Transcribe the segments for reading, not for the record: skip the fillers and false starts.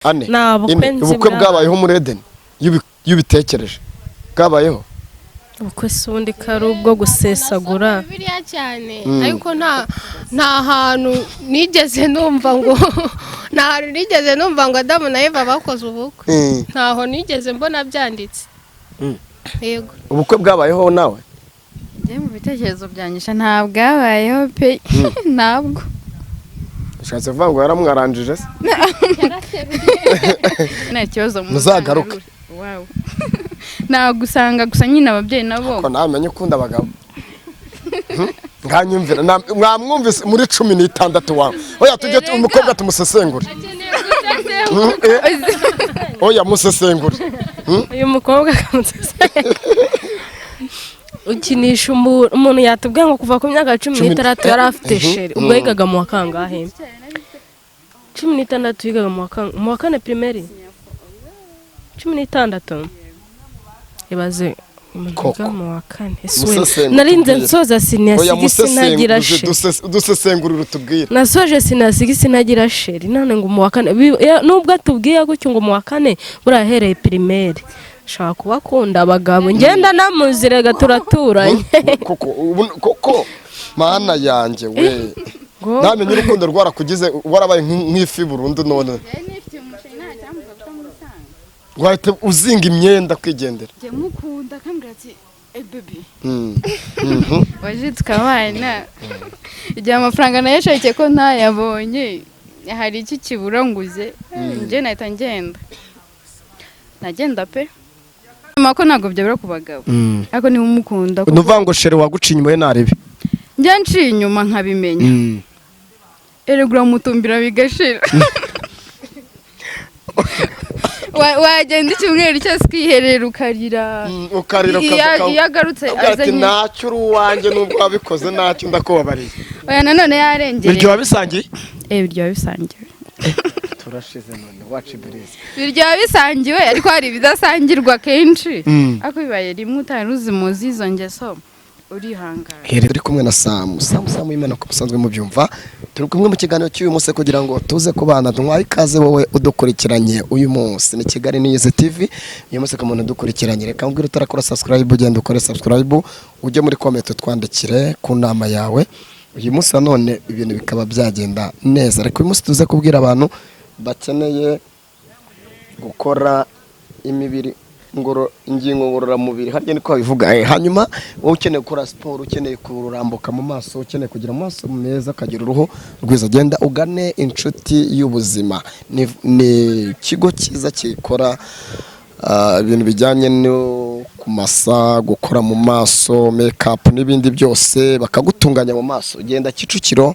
Ane. Nta bukwe Ine. nzi Ubukwe bwabaye. bwabayeho muri Edeni, iyo ubitekereje bwabayeho. Ubukwe si ubundi ko ari ubwo gusesagura? Bibiliya cyane, ariko nta hantu nigeze numva ngo, nta hantu nigeze numva ngo Adamu na Eva bakoze ubukwe. Ntaho nigeze mbona byanditse. Yego. Ubukwe bwabayeho nawe? Njye mu bitekerezo byanjye sha, ntabwo bwabayeho pe, ntabwo. Ushatse kuvuga ngo yaramwaranjije se? Nta kibazo. Muzagaruke. Wow. Ntabwo usanga gusa nyine ababyeyi nabo Ko namenye ukunda abagabo. Nganyumvira mwamwumvise muri 16 wawe. Oya, tujye umukobwa tumusesengure. Oya, musesengure. Uyu mukobwa akamutse ukinisha umuntu yatubwiye ngo kuva ku myaka cumi Cumi n'itandatu yari afite chéri. Ubwo yigaga mu wa kangahe? 16 yigaga mu wa kane primaire, 16. Ibaze umuntu Koko. wiga mu wa kane. Ese we, Musesengure narinze tubwire. nsoza senior Oya, six ntagira musesengure. chéri. Dusesengurire utubwire. Nasoje senior six ntagira chéri, none ngo mu wa kane. Nubwo atubwiye gutyo ngo mu wa kane, buriya ahereye primaire ashobora kuba akunda abagabo. Ngenda namuzirega, turaturanye. Koko koko, mana yanjye we! Ngo Namenye urukundo rwarakugize, warabaye nk'ifi burundu, none wahita uzinga imyenda kwigendera. Njye mukunda akambwira ati: "Eh baby." Waje tukabana, igihe amafaranga nayo ashakiye ko ntayabonye, hari iki kibura nguze, njye nahita ngenda, nagenda pe. Nyuma ko ntabwo byabura ku bagabo, ariko niba umukunda Ni ukuvuga ngo chéri waguciye inyuma ye narebe. Njya nciye inyuma nkabimenya, erega uramutumbira bigashira. Wagenda icyumweru cyose ukiherera ukarira. Ukarira. Iyo agarutse Ukavuga ati azanye ntacyo, uri uwanjye, nubwo wabikoze ntacyo, ndakubabariye. Oya, nanone yarengereye. Biryoha bisangiye. Eh, biryoha bisangiwe. Turashize none wacu iberize. Biryoha bisangiwe, ariko hari ibidasangirwa kenshi, ariko bibaye rimwe utari uzi muzi izo ngeso, urihangana. Turi kumwe na Samu, Samu, Samu y'Imana, uko musanzwe mubyumva. Turi kumwe mu kiganiro cy'uyu munsi kugira ngo tuze kubana. Duhaye ikaze wowe udukurikiranye uyu munsi. Ni Kigali News TV. Uyu munsi ku muntu udukurikiranye, reka mbwira utarakora subscribe, ugenda ukore subscribe, ujye muri comment utwandikire ku nama yawe. Uyu munsi nanone ibintu bikaba byagenda neza. Reka uyu munsi tuze kubwira abantu bakeneye gukora imibiri ingingo ngororamubiri, harya niko babivuga. Hanyuma wowe ukeneye gukora siporo, ukeneye kurambuka mu maso, ukeneye kugira amaso meza, ukagira uruhu rwiza, genda ugane Inshuti y'Ubuzima. Ni ikigo cyiza gikora ibintu bijyanye no kumasa, gukora mu maso, make n'ibindi byose, bakagutunganya mu maso. Genda Kicukiro,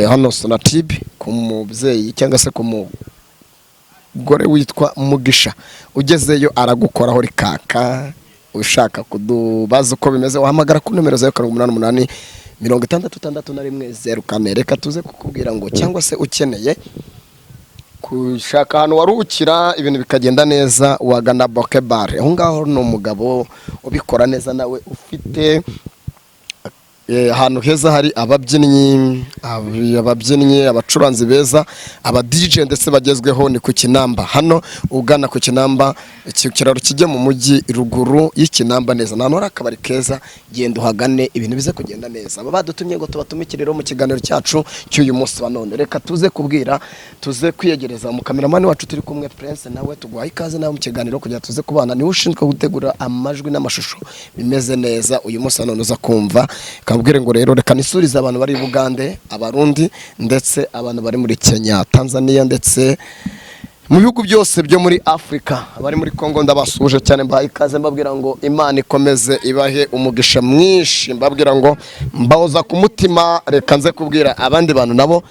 hano Sonatube, ku mubyeyi cyangwa se ku mugore witwa Mugisha. Ugezeyo aragukoraho rikaka. Ushaka kudubaza uko bimeze, wahamagara kuri nomero 0788 60 61 04. Reka tuze kukubwira ngo cyangwa se ukeneye gushaka ahantu waruhukira ibintu bikagenda neza, wagana Boke Bar. Aho ngaho ni umugabo ubikora neza nawe, ufite ahantu heza hari ababyinnyi, abacuranzi beza, aba DJ ndetse bagezweho. Ni ku Kinamba, hano ugana ku Kinamba, iki kiraro kijya mu mujyi, ruguru y'Ikinamba neza, ni ahantu hari akabari keza. Genda uhagane, ibintu bize kugenda neza. Aba badutumye ngo tubatumikire rero mu kiganiro cyacu cy'uyu munsi wa none. Reka tuze kubwira, tuze kwiyegereza umukameramani wacu turi kumwe, Prince. Nawe tuguhaye ikaze nawe mu kiganiro kugira tuze kubana. Niwe ushinzwe gutegura amajwi n'amashusho bimeze neza uyu munsi wa none uza kumva. Kabwire ngo rero reka nisurize abantu bari i Bugande, Abarundi, ndetse abantu bari muri Kenya, Tanzania, ndetse mu bihugu byose byo muri Afurika, abari muri Congo ndabasuhuje cyane, mbahaye ikaze, mbabwira ngo Imana ikomeze ibahe umugisha mwinshi, mbabwira ngo mbahoza ku mutima. Reka nze kubwira abandi bantu nabo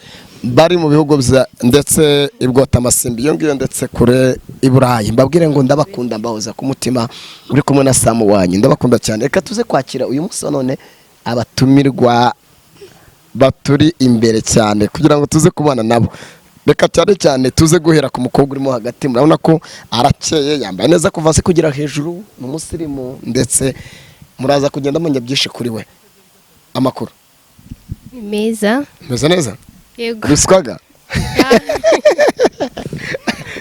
bari mu bihugu bya ndetse ibwota amasimbi iyo ngiyo, ndetse kure i Burayi, mbabwire ngo ndabakunda, mbahoza ku mutima. Uri kumwe na Samu wanyu, ndabakunda cyane. Reka tuze kwakira uyu munsi wa none abatumirwa baturi imbere cyane kugira ngo tuze kubana nabo. Reka cyane cyane tuze guhera ku mukobwa urimo hagati. Murabona ko arakeye, yambaye neza kuva hasi kugera hejuru, ni umusirimu, ndetse muraza kugenda mumenya byinshi kuri we. Amakuru? Ni meza. Meze neza. Yego. Ruswaga.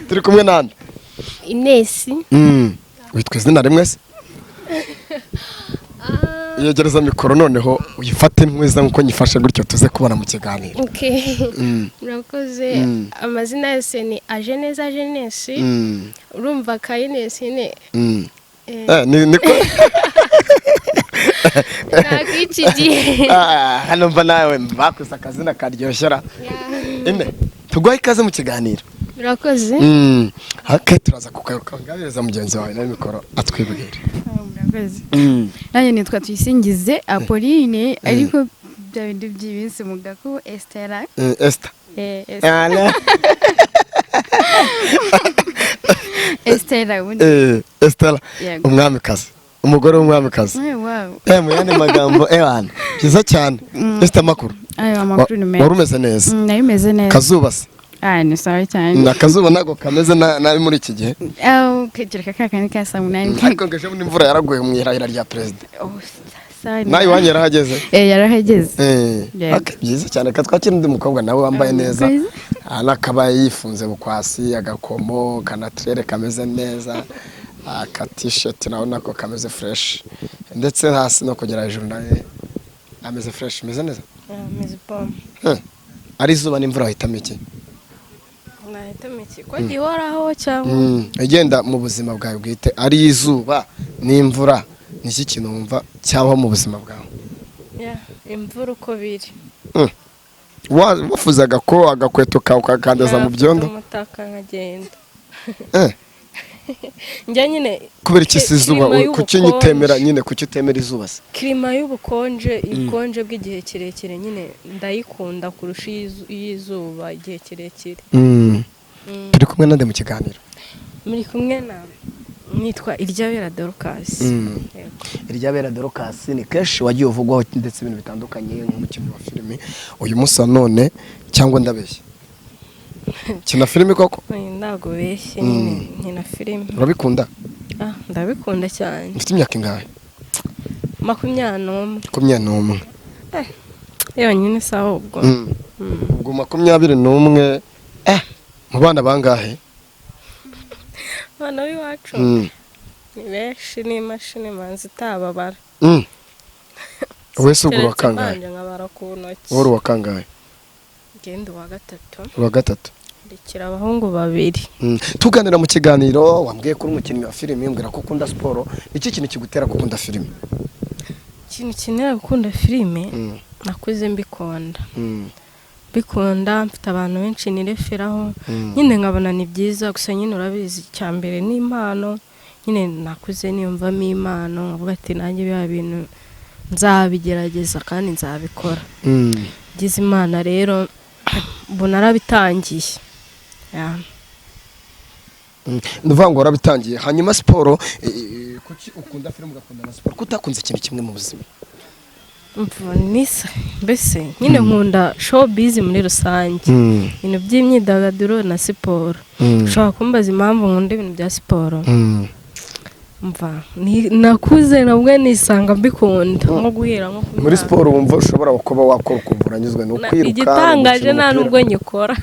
Turi kumwe nande? Inesi. Witwa izina rimwe se? Yegereza mikoro noneho uyifate neza nkuko nyifashe gutyo, tuze kubona mu kiganiro. Okay. Murakoze. Amazina yose ni Ajeneza Jenesi. Urumva ka Inesi ni Niko. Ntabwo iki gihe. Ah, hano mva nawe bakuze akazina karyoshera. Ine, tuguhe ikaze mu kiganiro. Murakoze. Okay, turaza kugaruka ngabiriza mugenzi wawe na mikoro atwibwire. Murakoze. Nanjye nitwa Tuyisingize Apolline, ariko bya bindi by'iminsi mu gaku Estera. Esther. Esther. Ala. Estera ubundi. Esther. Yego. Umwamikazi, umugore w'umwamikazi. Wow. Mu yandi magambo, ewana, byiza cyane. Esther, amakuru? Ayo amakuru ni meza. Wari umeze neza? Nari meze neza. Kazuba se? Ah, ni sawa cyane. Ni akazuba ntabwo kameze nabi muri iki gihe. Ah, kereka ka kandi ka saa 8. Ariko ngo ejo bundi imvura yaraguye mu irahira rya perezida. Oh, sawa. Nawe iwanyu yarahageze? Eh, yarahageze. Yego. Okay, byiza cyane. Reka twakire undi mukobwa nawe wambaye neza. Murakoze. Hano akaba yifunze bukwasi, agakomo kanatirere kameze neza, aka t-shirt nawe nako kameze fresh, ndetse hasi no kugera hejuru nawe ameze fresh, ameze neza. Ameze bombe. Ari izuba n'imvura wahitamo iki? Nahitamo iki? Ko gihoraho cyangwa? Igenda mu buzima bwawe bwite, ari izuba n'imvura, ni iki kintu wumva cyabaho mu buzima bwawe? Yeah, imvura uko biri. Wafuzaga ko agakweto kawe ukakandaza mu byondo? Nafata umutaka nkagenda. Njya nyine. Kubera iki se izuba? Klima Kuki y'ubukonje. utemera nyine, kuki utemera izuba se? Climat y'ubukonje, ubukonje bw'igihe kirekire nyine ndayikunda kurusha iy'izuba igihe kirekire. Turi kumwe nande mu kiganiro? Muri kumwe na nitwa Iryabera Dorcas. Yego. Iryabera Dorcas ni kenshi wagiye uvugwaho ndetse ibintu bitandukanye nk'umukinnyi wa filime. Uyu munsi wa none, cyangwa ndabeshya, kina filime koko? Oya, ntabwo ubeshye nyine, nkina filime. Urabikunda? Ah, ndabikunda cyane. Ufite imyaka ingahe? 21. 21? Yonyine se ahubwo. Ubwo 21, mu bana bangahe? Abana b'iwacu ni benshi, n'imashini manzi itababara. Wese ubwo Keretse uwa kangahe? mbanje nkabara ku ntoki. Wowe uri uwa kangahe? Ngenda uwa gatatu. Uwa gatatu. Ndikira abahungu babiri. Tuganira mu kiganiro wambwiye ko uri umukinnyi wa filime, mbwira ko ukunda siporo. Iki kintu kigutera gukunda filime? Ikintu kinera gukunda filime, nakuze mbikunda, mbikunda, mfite abantu benshi nireferaho nyine, nkabona ni byiza. Gusa nyine urabizi, icya mbere ni impano nyine, nakuze niyumvamo impano, nkavuga ati nanjye biba bintu nzabigerageza kandi nzabikora. Ngize Imana rero ubu narabitangiye. Yeah. Ni ukuvuga ngo warabitangiye. Hanyuma siporo, kuki ukunda filime ugakunda na siporo, ko utakunze ikintu kimwe mu buzima? Umva, nisa mbese nyine nkunda showbiz muri rusange, ibintu by'imyidagaduro na siporo. Ushobora kumbaza impamvu nkunda ibintu bya siporo. Mva nakuze nabwo nisanga mbikunda, nko guhera nko ku Muri myaka- siporo wumva ushobora kuba wakora ukumva uranyuzwe ni ukwiruka, Igitangaje gukina nta umupira? nubwo nyikora.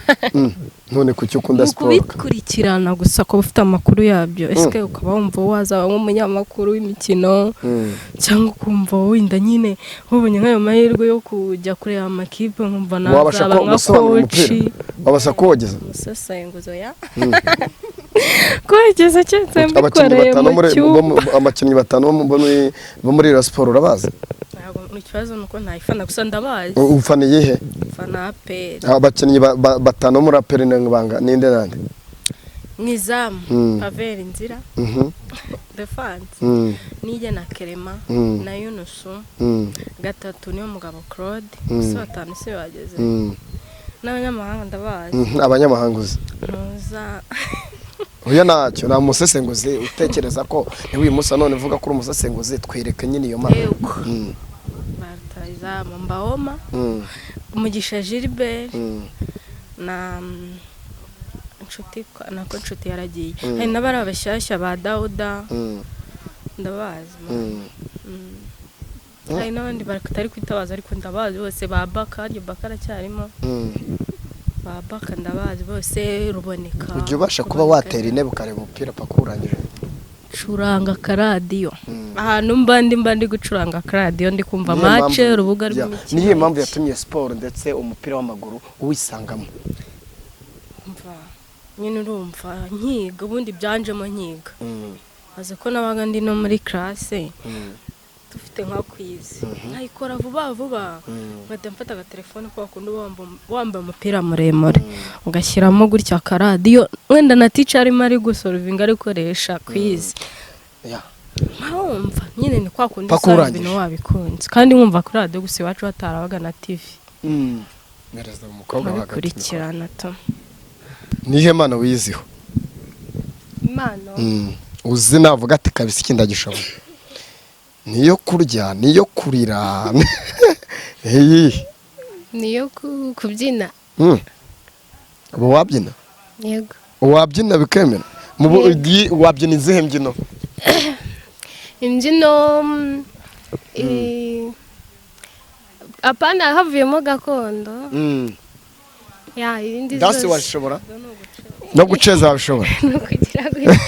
None kuki ukunda Ni siporo? ukubikurikirana gusa, kuba ufite amakuru yabyo, ese ukaba wumva wazaba nk'umunyamakuru w'imikino, cyangwa ukumva wenda nyine wabonye nk'ayo mahirwe yo kujya kureba amakipe, nkumva Wabasha nazaba nka gusobanura coach. umupira? Wabasha kuwogeza? Umusesenguzi ya kogeza keretse Abakinnyi mbikoreye batanu mu muri cyumba. abakinnyi batanu bo muri Rayon Sport urabazi? Ntabwo, ikibazo ni uko ntayifana, gusa ndabazi. Ufana iyihe? Mfana APR. Abakinnyi batanu bo muri APR ni banga ninde nande? Mu izamu, Paveri Nzira, defense Nijye na Kerema na Yunusu, gatatu niyo mugabo Claude, si batanu si bageze, n'abanyamahanga ndabazi. Abanyamahanga uzi? Ntuza. Oya, ntacyo, nta musesenguzi utekereza ko niba uyu munsi none uvuga ko uri umusesenguzi, twereke nyine iyo mpano. Yego. Barutayizamu Mbawoma, Umugisha Gilbert na Nshuti, nako Nshuti yaragiye, hari n'abari abashyashya ba Dawuda, ndabazi. Hari n'abandi batari kwitabaza ariko ndabazi bose, ba Baka, harya Baka aracyarimo. Ba Baka ndabazi bose, Ruboneka. Ujya ubasha kuba watera intebe ukareba umupira paka urangije? Curanga akaradiyo ahantu mba ndi gucuranga akaradiyo, ndi kumva Niyo match, urubuga rw'imikino. Niyo mpamvu yatumye siporo ndetse umupira w'amaguru uwisangamo? Umva nyine, urumva nkiga, ubundi byanjemo nkiga, azi ko nabaga ndi no muri classe, dufite nka quiz, nkayikora vuba vuba, nkajya mfata agatelefone, kwa kundi uba wambaye umupira muremure, ugashyiramo gutya akaradiyo, wenda na teacher arimo ari gusolvinga, ari gukoresha quiz, nkawumva nyine. Ni kwa kundi Paka usanga urangije. ibintu wabikunze, kandi nkumva kuri radiyo gusa, iwacu hatarabaga na TV. Mereza umukobwa wa hagati. Nkabikurikirana to. Nihe mpano wiziho? Impano? Uzi navuga ati kabisa iki ndagishoboye, niyo kurya, niyo kurira, iyi? Niyo kubyina. Ubu wabyina? Yego. Wabyina bikemera? Wabyina izihe mbyino? Imbyino apana havuyemo gakondo ya ibindi Dance? Zose. Washobora no guceza, wabishobora? No kugira gutya.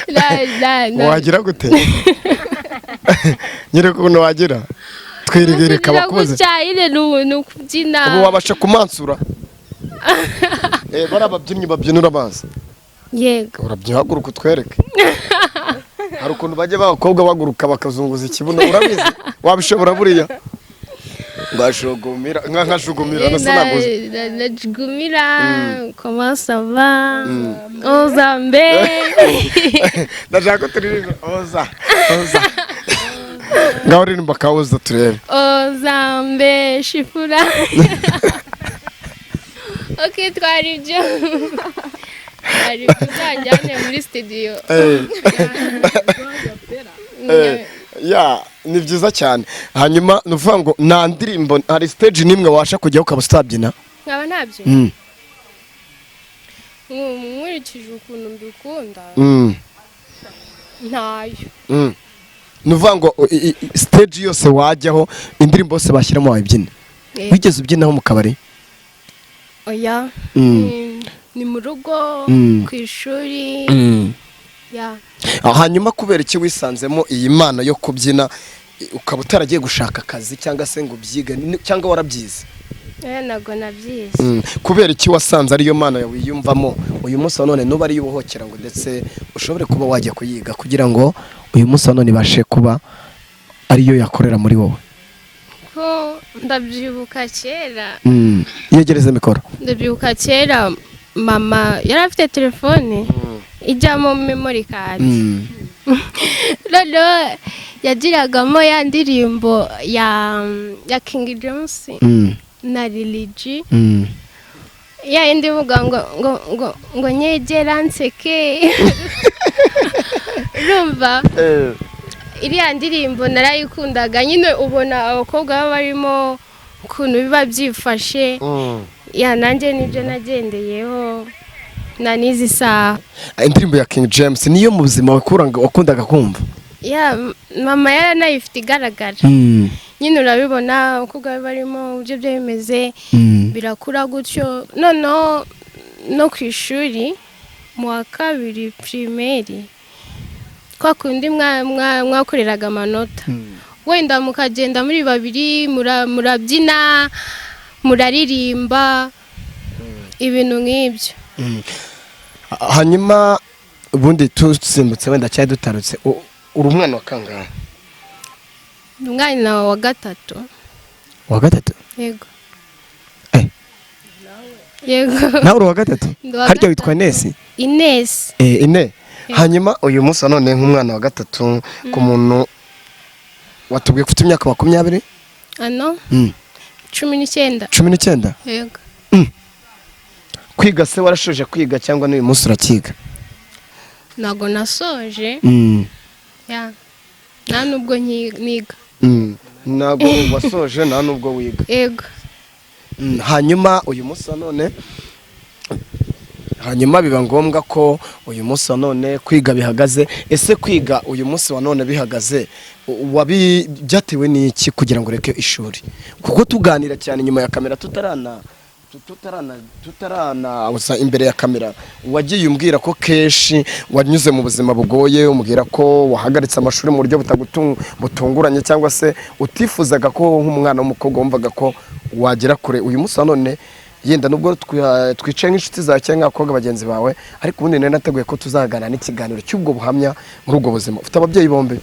La la la. Wagira gute? Nyine ukuntu wagira, twirigirika Kugira abakunzi. gutya nyine ni ukubyina. Ubu wabasha kumansura? Bari ababyinnyi babyina, urabazi? Yego. Urabyihaguruka utwereke. Hari ukuntu bajya b'abakobwa baguruka bakazunguza ikibuno, urabizi? Wabishobora buriya? Ngashugumira nkashugumira na sinaguze. Najugumira, comment ça va, ozambe. Ndashaka ko turirimba oza oza. Ngaho uririmba kawoza turebe. Ozambe shifura. Ok, twari ibyo, twari ibyo, uzanjyane muri studio. Ya, ni byiza cyane. Hanyuma ni ukuvuga ngo nta ndirimbo, hari stage n'imwe wabasha kujyaho ukaba utabyina? Nkaba ntabyo nkurikije ukuntu mbikunda, ntayo. Ni ukuvuga ngo stage yose wajyaho, indirimbo yose bashyiramo wayibyina? Wigeze ubyinaho mu kabari? Oya. Ni mu rugo, ku ishuri, ya. Hanyuma kubera iki wisanzemo iyi mpano yo kubyina, ukaba utaragiye gushaka akazi cyangwa se ngo ubyige, cyangwa warabyize? Ntabwo nabyize. Kubera iki wasanze ariyo mpano yawe wiyumvamo uyu munsi wa none, nuba ariyo ubohokera ngo ndetse ushobore kuba wajya kuyiga kugira ngo uyu munsi wa none ibashe kuba ariyo yakorera muri wowe? Ko ndabyibuka kera. Yegereze mikoro. Ndabyibuka kera mama yari afite telefone ijyamo memory card, noneho yagiragamo ya ndirimbo ya King James na Lil G, ya yindi ivuga ngo nyegera nseke. Urumva iriya ndirimbo narayikundaga nyine, ubona abakobwa baba barimo ukuntu biba byifashe, ya nanjye nibyo nagendeyeho na n'izi saha. Indirimbo ya King James niyo mu buzima wakundaga kumva? Ya, mama yaranayifite igaragara nyine, urabibona abakobwa baba barimo uburyo byo bimeze, birakura gutyo. Noneho no ku ishuri mu wa kabiri primaire, kwa kundi mwakoreraga amanota, wenda mukagenda muri babiri, murabyina, muraririmba, ibintu nk'ibyo. Hanyuma ubundi tusimbutse wenda cyari dutarutse, uri umwana wa kangahe? Umwana wa gatatu. Wa gatatu? Yego. Eh. Yego. Nawe uri uwa gatatu? Ndi uwa Harya witwa gatatu. Nesi? Ines. Eh, ine. Hanyuma uyu munsi wa none nk'umwana wa gatatu ku muntu watubwiye ko ufite imyaka 20? Ano, 19. 19? Yego. Kwiga se warashoje kwiga cyangwa n'uyu munsi urakiga? Ntabwo nasoje. Ya, nta nubwo niga. Ntabwo wasoje, nta nubwo wiga? Yego. Hanyuma uyu munsi wa none, hanyuma biba ngombwa ko uyu munsi wa none kwiga bihagaze. Ese kwiga uyu munsi wa none bihagaze, wabi byatewe n'iki kugira ngo ureke ishuri? Kuko tuganira cyane inyuma ya kamera tutarana Tutarana usa imbere ya kamera, wagiye umbwira ko kenshi wanyuze mu buzima bugoye, umbwira ko wahagaritse amashuri mu buryo butunguranye cyangwa se utifuzaga ko nk'umwana w'umukobwa wumvaga ko wagera kure. Uyu munsi wa none, yenda nubwo twicaye nk'inshuti zawe cyangwa nk'abakobwa bagenzi bawe, ariko ubundi nari nateguye ko tuzaganira n'ikiganiro cy'ubwo buhamya muri ubwo buzima. Ufite ababyeyi bombi?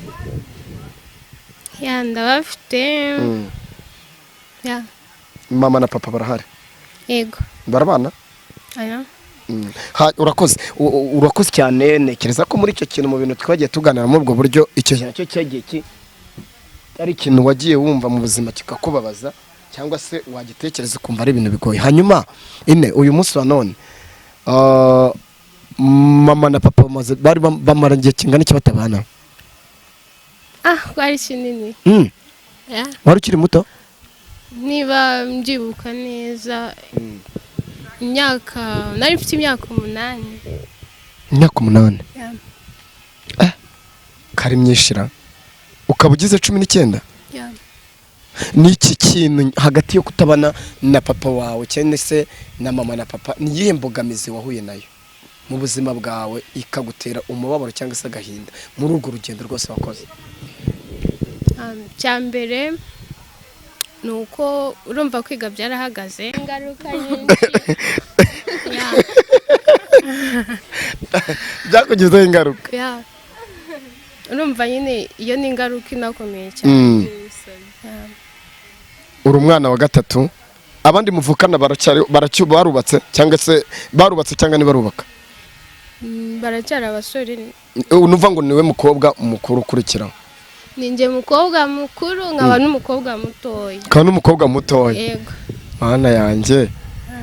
Yeah, ndabafite. Yeah. Mama na papa barahari? Yego. Barabana? Aya. Urakoze. Urakoze cyane. Ntekereza ko muri icyo kintu, mu bintu twagiye tuganira muri ubwo buryo, icyo kintu nacyo cyagiye ari ikintu wagiye wumva mu buzima kikakubabaza, cyangwa se wagitekereza ukumva ari ibintu bigoye. Hanyuma ine, uyu munsi wa none, mama na papa bari bamara igihe kingana iki batabana? Ah, rwari kinini. Yeah. Wari ukiri muto? Niba mbyibuka neza, imyaka nari mfite, imyaka 8. Imyaka 8? Yeah. Eh, kari myinshira, ukaba ugize 19? Yeah. Ni iki kintu hagati yo kutabana na papa wawe cyangwa se na mama na papa, ni iyihe mbogamizi wahuye nayo mu buzima bwawe ikagutera umubabaro cyangwa se agahinda muri urwo rugendo rwose wakoze? Icya mbere ni uko urumva kwiga byarahagaze, ingaruka nyinshi. Yeah. Byakugizeho ingaruka? Yeah. Urumva nyine iyo ni ingaruka inakomeye cyane. Yeah. Uri umwana wa gatatu. Abandi muvukana baracyari barubatse cyangwa se barubatse cyangwa ntibarubaka? Baracyari abasore. Nuvuga ngo niwe mukobwa mukuru ukurikiraho? Ni njye mukobwa mukuru, nkaba n'umukobwa mutoya. Ukaba n'umukobwa mutoya? Yego. Mana yanjye!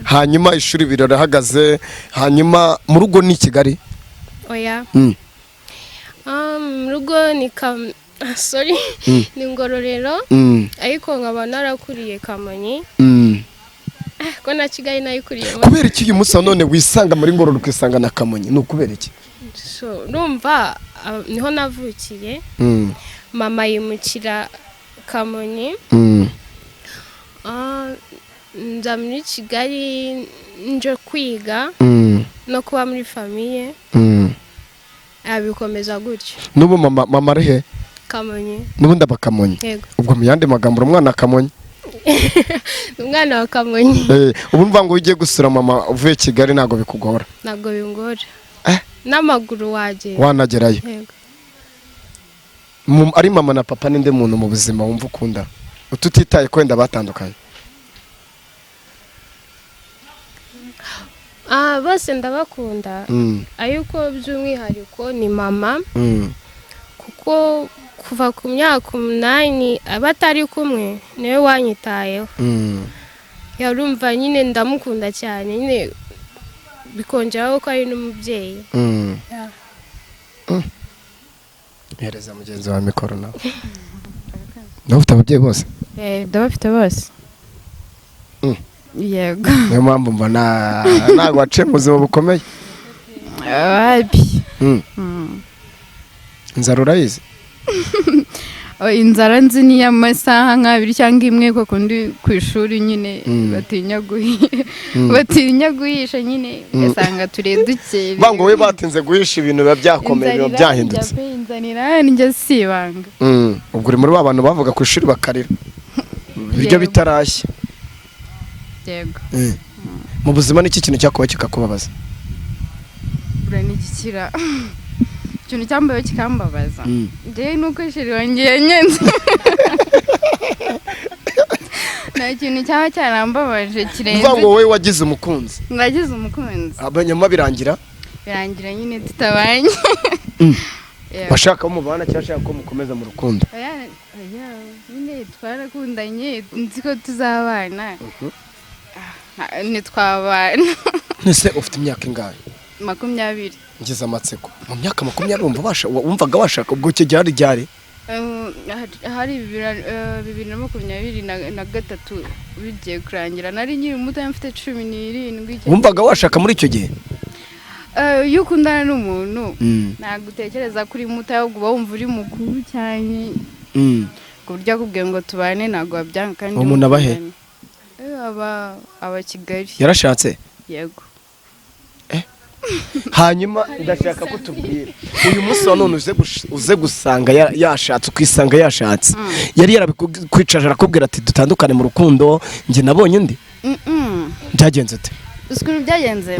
Hanyuma ishuri birarahagaze, hanyuma mu rugo ni i Kigali? Oya. Mm. Mu rugo ni sorry, ni Ngororero, ariko nkaba narakuriye Kamonyi. Ko na Kigali nayikuriyemo. Kubera iki uyu munsi wa none wisanga muri Ngororero, ukisanga na Kamonyi? Ni ukubera iki? So urumva, niho navukiye. Mama yimukira Kamonyi. Nza muri Kigali nje kwiga no kuba muri famille. Bikomeza gutyo. N'ubu mama ari he? Kamonyi. N'ubundi aba Kamonyi? Yego. Ubwo mu yandi magambo uri umwana wa Kamonyi? Ni umwana wa Kamonyi. Ubu mvuga ngo iyo ugiye gusura mama uvuye Kigali ntabwo bikugora? Ntabwo bingora. Eh? N'amaguru wagera. Wanagerayo? Yego. Ari mama na papa, ninde muntu mu buzima wumva ukunda, tutitaye ko wenda batandukanye? Bose ndabakunda, ariko by'umwihariko ni mama, kuko kuva ku myaka 8 aba atari kumwe, niwe wanyitayeho. Yarumva nyine ndamukunda cyane nyine, bikongeraho ko ari n'umubyeyi. Yeah. Hereza mugenzi wawe mikoro. Nawe ufite ababyeyi bose? Ndabafite bose. Yego. Niyo mpamvu mbona ntabwo waciye mu buzima bukomeye. Wapi. Inzara urayizi? Oh, inzara nzi ni iy'amasaha nk'abiri cyangwa imwe, kuko ndi ku ishuri nyine. Batinya guhisha nyine, ugasanga turiye dukerewe. Ngo we batinze guhisha, ibintu biba byakomeye, biba byahindutse. Inzara irandya si ibanga. Ubwo uri muri ba bantu bavuga ku ishuri bakarira ibiryo Yego. bitarashya? Yego. Mu buzima ni iki kintu cyakuba kikakubabaza? Buriya nigikira ikintu cyambayeho kikambabaza, njyewe nuko chéri wanjye yanyanze. Nta kintu cyaba cyarambabaje kirenze. Uvuga ngo wowe wagize umukunzi? Nagize umukunzi. Nyuma birangira? Birangira nyine tutabanye. Yego. Washaka ko mubana cyangwa ashaka ko mukomeza mu rukundo? Oya, oya, nyine twarakundanye nzi ko tuzabana. Ntitwabana. Ese ufite imyaka ingahe? 20. Ngize amatsiko, mu myaka 20 wumvaga washaka? Ubwo icyo gihe ryari? Hari 2023 bigiye kurangira, nari nkiri muto, mfite 17. Wumvaga washaka muri icyo gihe? Iyo ukundana n'umuntu ntabwo utekereza ko uri muto, ahubwo uba wumva uri mukuru cyane, ku buryo akubwiye ngo tubane ntabwo wabyanga kandi Uwo muntu aba he? mukundana. Aba Kigali. Yarashatse? Yego. Hanyuma ndashaka ko tubwira uyu munsi wa none, uze gusanga yashatse, ukisanga yashatse, yari yarabikwicaje arakubwira ati: "Dutandukane mu rukundo, njye nabonye undi"? Mm-mm. Byagenze ute? Uzi ukuntu byagenze?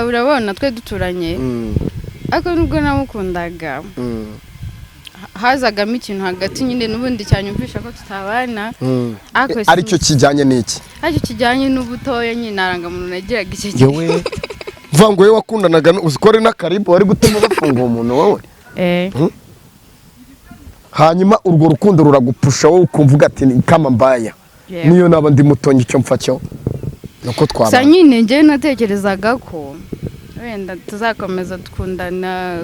Urabona twe duturanye, ariko nubwo namukundaga, hazagamo ikintu hagati nyine n'ubundi cyanyumvisha ko tutabana. Ariko Aricyo kijyanye n'iki? Aricyo kijyanye n'ubutoya nyine, ntarangamuntu nagiraga icyo gihe. Yewe, mvuga ngo wowe wakundanaga, uzi ko ari n'akaribu wari gutuma bafunga uwo muntu wowe? Eh. Hanyuma urwo rukundo ruragupusha, wowe ukumva uvuga ati: "Ni kama mbaya." Yego. Niyo naba ndi mutonyi, icyo mpfa cyo nuko Gusa twabana. nyine njyewe natekerezaga ko wenda tuzakomeza dukundana,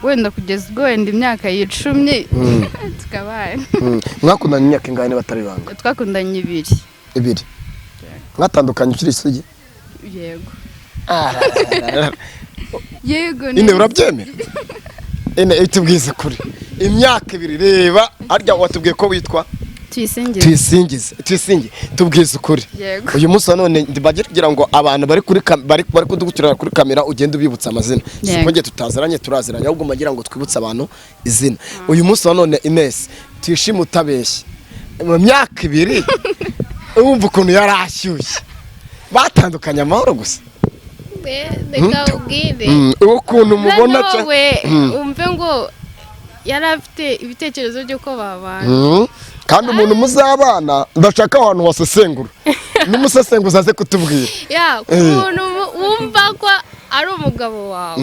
wenda kugeza ubwo wenda imyaka yicumye tukabana. Mwakundanye imyaka ingahe niba atari ibanga? Twakundanye 2. 2. Mwatandukanye ukiri isugi? Yego, yego. Ine, urabyemera? Ine, tubwize kuri imyaka 2. Reba harya watubwiye ko witwa? Tuyisingize. Tuyisingize, tuyisinge, tubwize ukuri. Yego. Uyu munsi wa none bagira ngo abantu bari kuri bari kudukurikirana kuri kamera, ugende ubibutsa amazina. Yego. Siko njye tutaziranye, turaziranye, ahubwo mbagira ngo twibutse abantu izina. Uyu munsi wa none, Ines, tuyishime utabeshye, mu myaka 2 wumva ukuntu yari ashyushye, batandukanye amahoro gusa? Reka ubwire. Ukuntu mubona Noneho we wumve ngo yari afite ibitekerezo by'uko babana. Kandi umuntu muzabana, ndashaka ahantu wasesengura n'umusesenguzi aze kutubwira. Ya, ku muntu wumva ko ari umugabo wawe,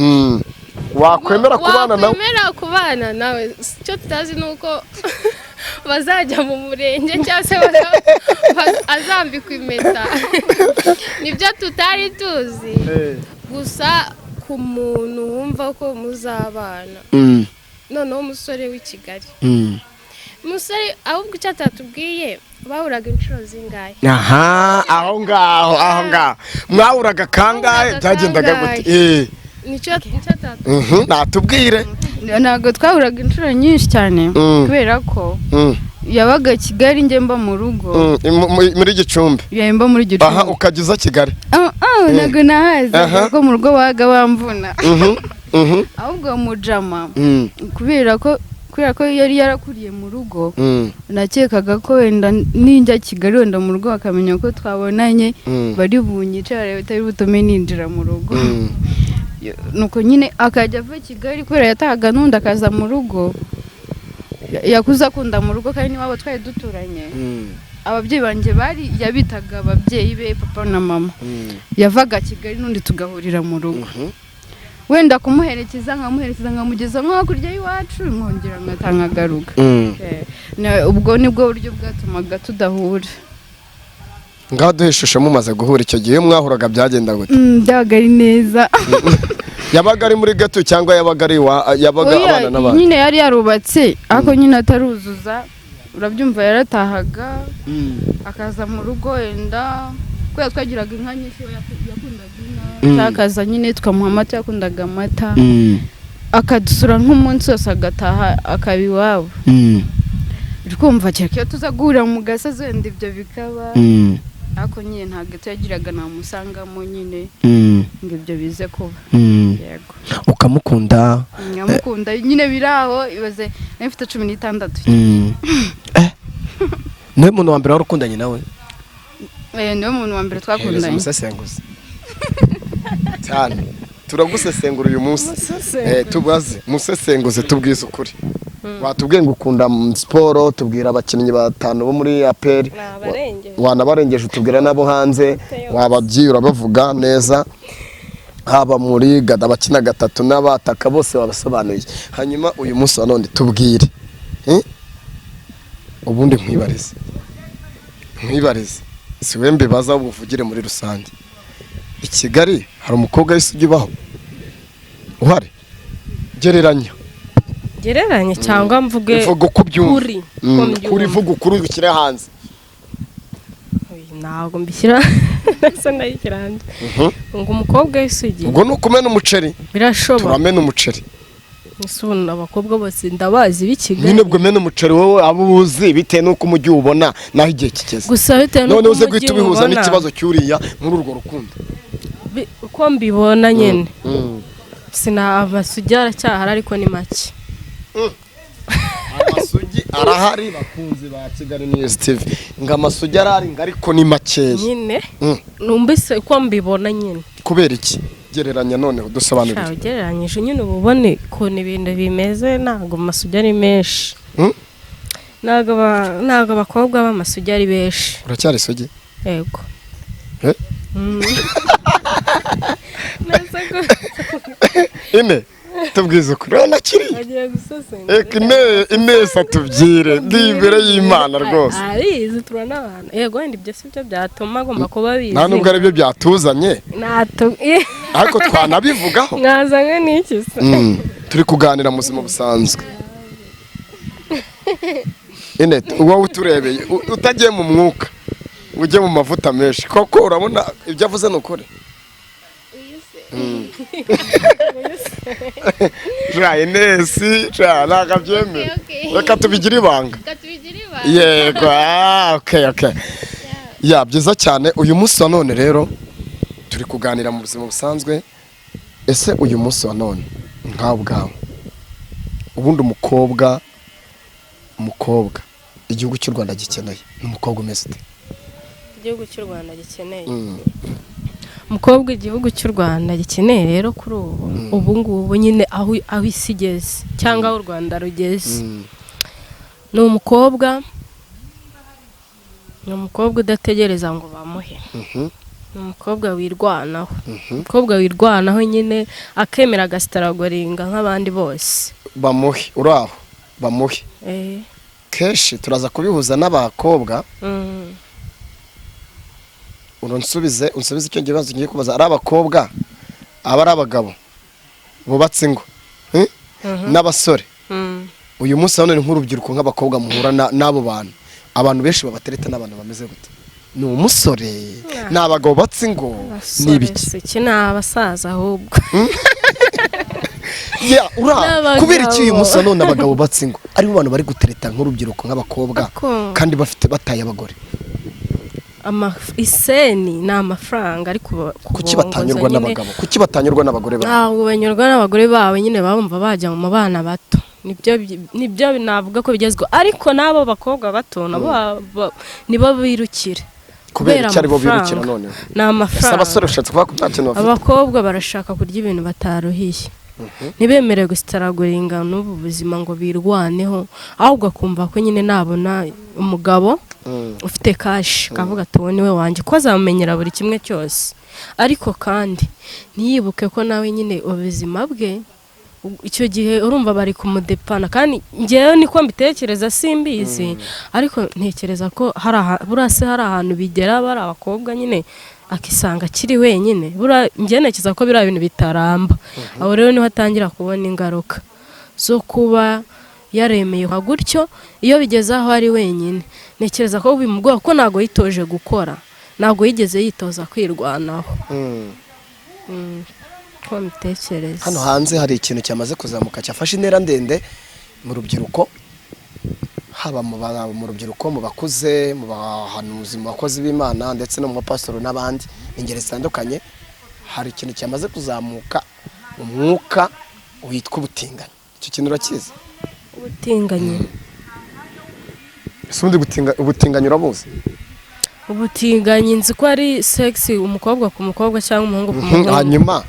Wakwemera kubana nawe. Wakwemera kubana nawe. Icyo tutazi ni uko bazajya mu murenge cyangwa se azambikwa impeta, nibyo tutari tuzi. Gusa ku muntu wumva ko muzabana, noneho umusore w'i Kigali, umusore ahubwo icyo atatubwiye, bahuraga inshuro zingahe? Aha, aho ngaho, aho ngaho mwahuraga kangahe? Mwahuraga Byagendaga gute? kangahe? Nicyo atatubwiye. Natubwire. Ntabwo twahuraga inshuro nyinshi cyane, kubera ko yabaga Kigali, njye mba mu rugo. Muri Gicumbi? Mba muri Aha. Gicumbi. Ukajya uza Kigali? Ah, ah, ntabwo nahazi, kuko mu rugo babaga bamvuna. Ahubwo mujama, kubera ko yari yarakuriye mu rugo, nakekaga ko wenda ninjya Kigali, wenda mu rugo bakamenya ko twabonanye, bari bunyice, batari butume ninjira mu rugo. Nuko nyine akajya ava Kigali, kubera yatahaga n'undi akaza mu rugo. Yakuze akunda mu rugo, kandi n'iwabo twari duturanye. Ababyeyi banjye bari yabitaga ababyeyi be, papa na mama. Yavaga Kigali n'undi tugahurira mu rugo, wenda kumuherekeza, nkamuherekeza nkamugeza nko hakurya y'iwacu, nkongera nkataha nkagaruka. Ubwo nibwo buryo bwatumaga tudahura. Ngaho duhe ishusho, mumaze guhura icyo gihe, iyo mwahuraga byagenda gute? Byabaga ari neza. Yabaga ari muri gato cyangwa yabaga ari iwa, yabaga Oya, abana n'abandi? Nyine yari yarubatse, ariko nyine ataruzuza, urabyumva, yaratahaga akaza mu rugo, wenda kubera twagiraga inka nyinshi, we yakundaga inka, cyangwa akaza nyine tukamuha amata, yakundaga amata, akadusura nk'umunsi wose, agataha akaba iwabo. Uri kumva, kereka iyo tuza guhurira mu gasozi, wenda ibyo bikaba, ariko nyine ntabwo yagiraga namusangamo nyine ngo ibyo bize kuba. Yego. Ukamukunda? Nkamukunda nyine biri aho. Ibaze nari mfite 16. Niwe muntu wa mbere wari ukundanye nawe? Niwe muntu wa mbere Hereza twakundanye. Umusesenguzi cyane, turagusesengura uyu munsi. Tubaze musesenguzi, tubwize ukuri. Watubwiye ngo ukunda siporo, tubwira abakinnyi batanu bo muri APR. Nabarengeje. Wanabarengeje, utubwira n'abo hanze, wababyiye urabavuga neza, haba muri gada abakina gatatu n'abataka bose wabasobanuye. Hanyuma uyu munsi wa none tubwire, ubundi nkwibarize, si we mbibaza, ahubwo uvugire muri rusange. I Kigali hari umukobwa w'isugi ubaho uhari? Gereranya. Gereranye cyangwa mvuge? Vuga uko ubyumva. Kuri uko mbyumva. Kuri, vuga ukuri ubishyire hanze. Oya, ntabwo mbishyira, ndetse ndayishyira hanze ngo umukobwa w'isugi. Ubwo ni ukumena umuceri. Birashoboka. Turamena umuceri. Ese ubu abakobwa bose ndabazi b'i Kigali. Nyine ubwo mena umuceri wowe abo uzi bitewe n'uko umujyi uwubona naho igihe kigeze. Gusa bitewe none n'uko uze umujyi guhita ubihuza uwubona, n'ikibazo cy'uriya muri urwo rukundo. Uko mbibona nyine, sina amasugi aracyahari ariko ni make. Amasugi arahari, bakunzi ba Kigali News TV, ngo amasugi arahari ngo ariko ni makeya. Nyine numvise uko mbibona nyine. Kubera iki? Gereranya noneho dusobanurire. Sha, ugereranyije nyine uba ubone ukuntu ibintu bimeze, ntabwo amasugi ari menshi. Ntabwo abakobwa b'amasugi ari benshi. Uracyari isugi? Yego. Eh? Mm. Nese ko Ine tubwize ukuri, urabona kiriya agiye gusesengura. Eka Ineza tubyire, ndi imbere y'Imana rwose. Arizi, turanabana. Yego, wenda ibyo si byo byatuma agomba kuba abizi. Nta nubwo aribyo byatuzanye, Natu ariko twanabivugaho. Mwazanywe n'iki se? Turi kuganira mu buzima busanzwe. Ine, wowe uturebeye utagiye mu mwuka, ujye mu mavuta menshi, koko urabona ibyo avuze ni ukuri? Ja Inesi, ja ntabwo abyemera. Okay, okay. Reka tubigire ibanga. Reka tubigire ibanga. Yego, okay, ya byiza cyane. Uyu munsi wa none rero turi kuganira mu buzima busanzwe. Ese uyu munsi wa none nkawe ubwawe, ubundi umukobwa igihugu cy'u Rwanda gikeneye ni umukobwa umeze ute? Igihugu cy'u Rwanda gikeneye umukobwa, igihugu cy'u Rwanda gikeneye rero kuri ubu, ubu ngubu nyine aho isi igeze cyangwa aho u Rwanda rugeze, ni umukobwa udategereza ngo bamuhe. Ni umukobwa wirwanaho, umukobwa wirwanaho nyine akemera agasitaragoringa nk'abandi bose. Bamuhe, uri aho bamuhe. Kenshi turaza kubihuza n'abakobwa. Unsubize, unsubize icyo kibazo ngiye kubaza. Ari abakobwa, aba ari abagabo bubatse ingo, eh? N'abasore. Uyu munsi hano ni nk'urubyiruko, nk'abakobwa muhura n'abo bantu, abantu benshi babatereta n'abantu bameze gute? Ni umusore, ni abagabo bubatse ingo, ni Abasore ibiki? si iki, ni abasaza ahubwo. Ya, ura N'abagabo. Kubera iki uyu munsi wa none abagabo bubatse ingo aribo bantu bari gutereta nk'urubyiruko, nk'abakobwa, kandi bafite bataye abagore? Iseni ni amafaranga ariko Kuki kubongoza batanyurwa nyine. n'abagabo? Kuki batanyurwa n'abagore babo? Ntabwo banyurwa n'abagore babo nyine, bumva bajya mu bana bato. Nibyo navuga ko bigezweho, ariko n'abo bakobwa bato nabo nibo birukira. Kubera iki aribo amafaranga. birukira noneho? Ni Ese amafaranga. abasore ushatse kuvuga ko nta kintu bafite? Abakobwa barashaka kurya ibintu bataruhiye, ntibemere gusitaraguringa n'ubu buzima ngo birwaneho, ahubwo akumva ko nyine nabona umugabo ufite cash, akavuga ati uwo niwe wanjye, ko azamumenyera buri kimwe cyose. Ariko kandi ntiyibuke ko nawe nyine ubuzima bwe icyo gihe urumva bari kumudepana. Kandi ngewe niko mbitekereza, simbizi, ariko ntekereza ko hari buriya se hari ahantu bigera bari abakobwa nyine akisanga akiri wenyine. Buriya ngewe ntekereza ko biriya bintu bitaramba. Aho rero niho atangira kubona ingaruka zo kuba yaremeye nka gutyo. Iyo bigeze aho ari wenyine, ntekereza ko bimugora, kuko ntabwo yitoje gukora, ntabwo yigeze yitoza kwirwanaho. Ko mbitekereza. Hano hanze hari ikintu cyamaze kuzamuka cyafashe intera ndende mu rubyiruko, haba mu rubyiruko, mu bakuze, mu bahanuzi, mu bakozi b'Imana, ndetse no mu bapasitori n'abandi ingeri zitandukanye. Hari ikintu cyamaze kuzamuka, umwuka witwa ubutinganyi. Icyo kintu urakizi? Ubutinganyi? Ese ubundi ubutinganyi urabuzi? Ubutinganyi nzi ko ari sex, umukobwa ku mukobwa cyangwa umuhungu ku muhungu. Hanyuma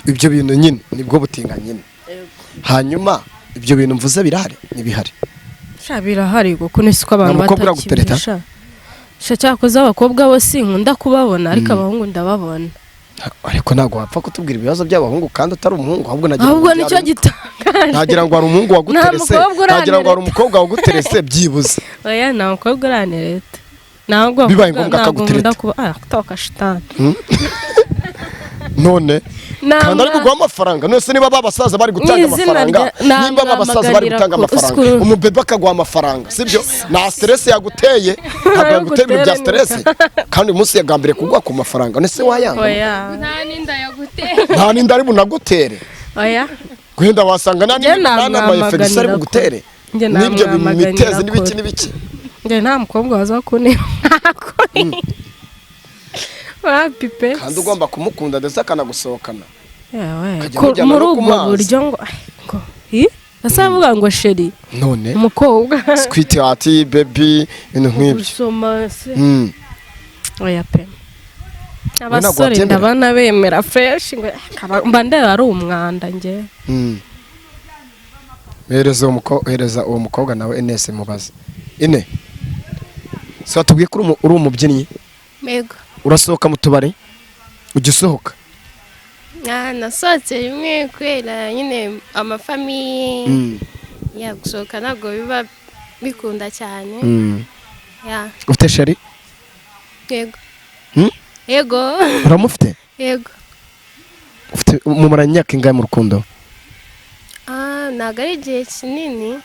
ibyo bintu nyine nibwo butinganyi nyine. Hanyuma ibyo bintu mvuze birahari, ntibihari? Sha, birahari, kuko ni siko abantu Nta mukobwa uragutereta? batakibisha. Sha, cyakoze abakobwa bo sinkunda kubabona, ariko abahungu ndababona. Ariko ntabwo wapfa kutubwira ibibazo by'abahungu kandi utari umuhungu. Ahubwo nagira ngo Ahubwo nicyo gitangaje. Nagira ngo hari umuhungu waguterese. Nta mukobwa Nagira ngo hari urantereta. umukobwa waguterese byibuze. Oya, nta mukobwa urantereta. Ntabwo Bibaye ngombwa ntabwo akagutereta. nkunda kuba toka shitani. None Nta kandi ari kuguha amafaranga. None se niba ba basaza bari gutanga Mw'izina amafaranga, nimba ba basaza bari namwamaganira gutanga amafaranga, umubebe akaguha amafaranga, sibyo? Nta stress yaguteye, ntabwo yaguteye ibintu bya stress, kandi uyu munsi yagambiriye kuguha ku mafaranga. None se wayanga? Oya. Nta n'inda yagutera. Nta n'inda ari bunagutere. Oya. Wenda wasanga nta Njye n'amaye fegisi ari namwamaganira bugutere Njye n'ibyo namwamaganira mitezi n'ibiki kure. n'ibiki. Njye nta mukobwa waza kuntera wapi pe. Kandi ugomba kumukunda ndetse akanagusohokana. Yewe, Ukajya mujyana muri no ku ubwo mazi. buryo ngo ay, ngo hi asa avuga ngo chéri, None umukobwa sweetheart, baby, ibintu nk'ibyo. Gusoma se? Oya pe. Ntabwo Abasore wabyemera? ndabona bemera fresh ngo mba ndeba ari umwanda njye. Hereza uwo mukobwa nawe Ines, mubaze. Ine, so watubwiye ko uri umubyinnyi. Mego. Urasohoka mu tubari? Ujya usohoka? Ah, nasohotse rimwe kubera nyine amafamille ya gusohoka ntabwo biba bikunda cyane. Ya. Ufite chéri? Yego. Hmm? Yego. Uramufite? Yego. Ufite, mumaranye imyaka ingahe mu rukundo? Ah, ntabwo ari igihe kinini.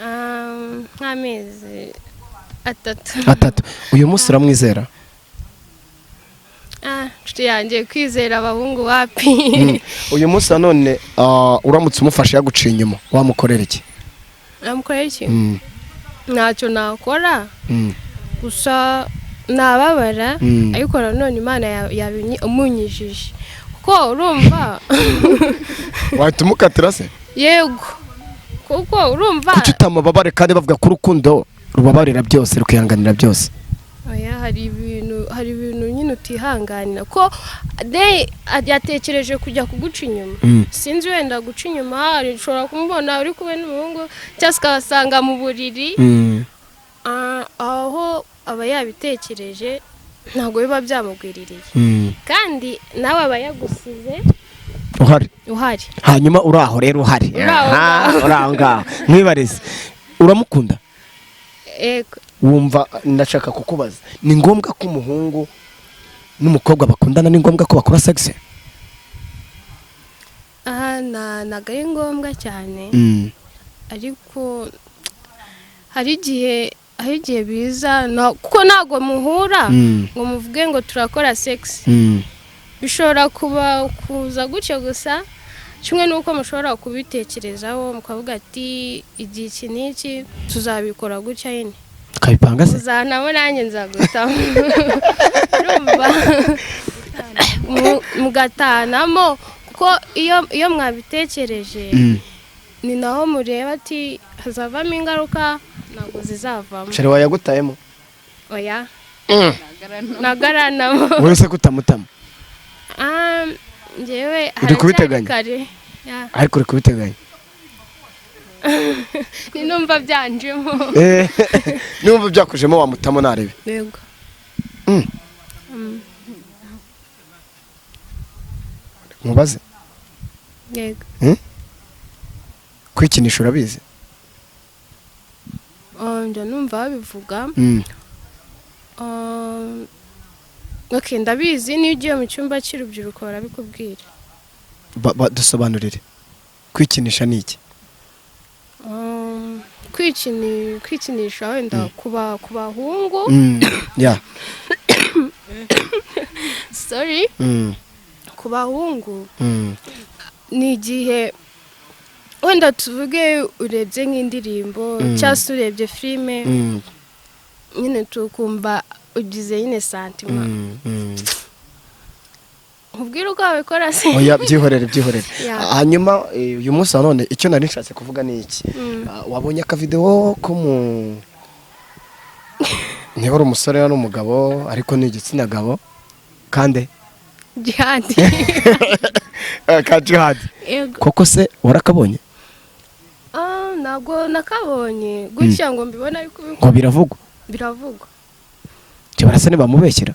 Ah, nk'amezi 3. 3. Uyu munsi uramwizera? Ah, inshuti yanjye, kwizera abahungu wapi. Uyu munsi nanone uramutse umufashe yaguciye inyuma, wamukorera iki? Namukorera iki? Mm. Ntacyo nakora. Gusa nababara. Ariko nanone Imana yabimunyijije kuko urumva Wahita umukatira se? Yego, kuko urumva Kuki utamubabare kandi bavuga ko urukundo rubabarira byose, rukihanganira byose? Oya, hari ibintu nyine utihanganira ko de yatekereje kujya kuguca inyuma. Sinzi, wenda guca inyuma hari ushobora kumubona uri kumwe n'umuhungu cyangwa se ukabasanga mu buriri. Ah, aho aba yabitekereje ntabwo biba byamugwiririye. Kandi nawe aba yagusize Uhari. Uhari. Hanyuma uri aho rero uhari. Uri aho. Aha, uri aho ngaho, mwibarize, uramukunda? Ego. Wumva ndashaka kukubaza, ni ngombwa ko umuhungu n'umukobwa bakundana, ni ngombwa ko bakora sex? Aha ntabwo ari ngombwa cyane, ariko hari igihe biza kuko ntabwo muhura ngo muvuge ngo turakora sex. Bishobora kuba kuza gutyo gusa, kimwe n'uko mushobora kubitekerezaho mukavuga ati igihe iki n'iki tuzabikora gutya nyine. Tukabipanga se? Uzanamo nanjye nzagutamo, urumva mugatanamo kuko iyo mwabitekereje ni naho mureba ati hazavamo ingaruka, ntabwo zizavamo. Chéri wayagutayemo? Oya, nagaranamo. Wowe se kutamutama? Ah, njyewe Uri haracyari kubiteganya? kare. Ya. Ariko uri kubiteganya? Ninumva byanjemo. Eh, niba byakujemo wamutamo narebe? Yego. Mubaze. Yego. Kwikinisha urabizi? Oh, njya numva babivuga. Okay, ndabizi, niyo ugiye mu cyumba cy'urubyiruko barabikubwira. Dusobanurire, kwikinisha ni iki? Kwikinisha wenda ku bahungu, Ya. sorry, ku bahungu ni igihe wenda tuvuge urebye nk'indirimbo cyangwa se urebye filime, nyine tukumva ugize nyine sentiment. Nkubwire uko wabikora se? Oya, byihorere, byihorere. Ya. Hanyuma uyu munsi wa none icyo nari nshatse kuvuga ni iki? Ah, wabonye akavidewo ko mu niba ari umusore ari umugabo, ariko ni igitsina gabo kandi Jihadi. Ka Jihad? Yego. Koko se warakabonye? Ah, ntabwo nakabonye gutya ngo mbibone, ariko Ngo biravugwa. Biravugwa. Cyo barasa ntibamubeshyera?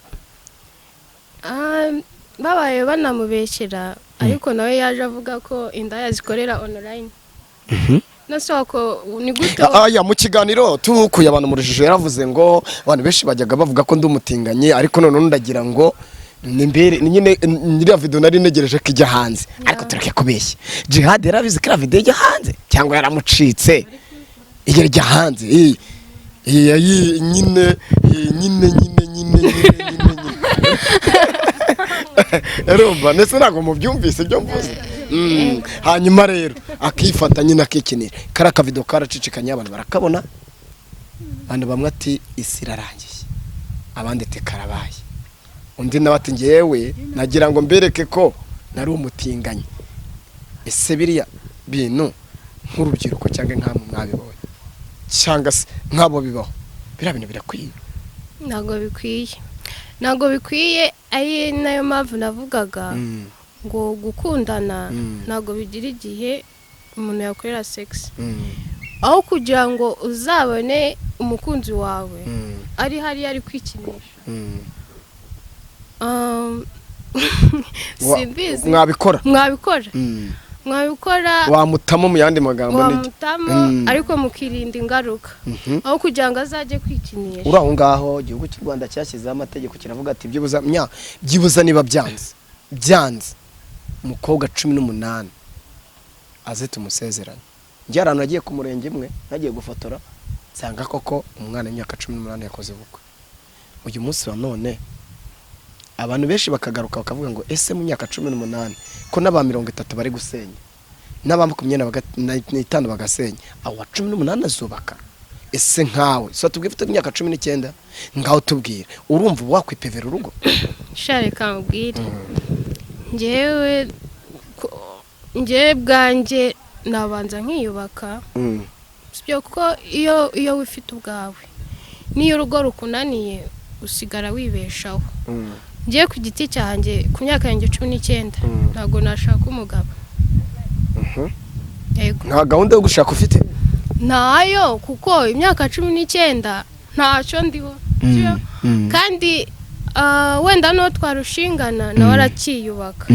Ah, babaye banamubeshyera, ariko nawe yaje avuga ko indaya zikorera online. Nase wako ni gute? Aya mu kiganiro tukuye abantu mu rujijo, yaravuze ngo abantu benshi bajyaga bavuga ko ndi umutinganyi, ariko noneho ndagira ngo ni mbere ni nyine nyiriya video nari ntegereje ko ijya hanze, ariko tureke kubeshya. Jihad yarabizi ko iriya video ijya hanze cyangwa yaramucitse iyo ijya hanze? Iyi nyine iyi nyine nyine nyine nyine nyine nyine, urumva ndetse ntabwo mubyumvise ibyo mvuze. Hanyuma rero akifata nyine akikinira. Kariya kavido karacicikanye, abantu barakabona, abantu bamwe ati isi irarangiye, abandi ati karabaye, undi nawe ati ngewe nagira ngo mbereke ko nari umutinganyi. Ese biriya bintu nk'urubyiruko cyangwa nkamwe mwabibonye cyangwa se nk'abo bibaho, biriya bintu birakwiye? Ntabwo bikwiye, ntabwo bikwiye. Ari nayo mpamvu navugaga ngo gukundana ntabwo bigira igihe umuntu yakorera sex. Aho kugira ngo uzabone umukunzi wawe ari hariya ari kwikinisha, simbizi. Mwabikora? Mwabikora, mwabikora. Wamutamo mu yandi magambo ni Wamutamo, ariko mukirinda ingaruka, aho kugira ngo azajye kwikinisha. Uri aho ngaho, igihugu cy'u Rwanda cyashyizeho amategeko, kiravuga ati byibuza byibuza niba byanze byanze, umukobwa 18 aze tumusezeranye. Njye ahantu nagiye ku murenge imwe nagiye gufotora, nsanga koko umwana w'imyaka 18 yakoze ubukwe. Uyu munsi wa none abantu benshi bakagaruka bakavuga ngo ese mu myaka 18 ko n'aba 30 bari gusenya, n'aba 25 bagasenya, abo wa 18 azubaka? Ese nkawe so tubwire, ufite imyaka 19, ngaho tubwire, urumva uba wakwipevera urugo? Sha, reka mubwire, njyewe njyewe bwanjye nabanza nkiyubaka, sibyo? Kuko iyo wifite ubwawe, n'iyo urugo rukunaniye usigara wibeshaho. Ngiye ku giti cyanjye, ku myaka yanjye 19, ntabwo nashaka umugabo. Yego. Nta gahunda yo gushaka ufite? Ntayo, kuko imyaka 19 ntacyo ndiho, sibyo? Kandi wenda n'uwo twarushingana nawe aracyiyubaka.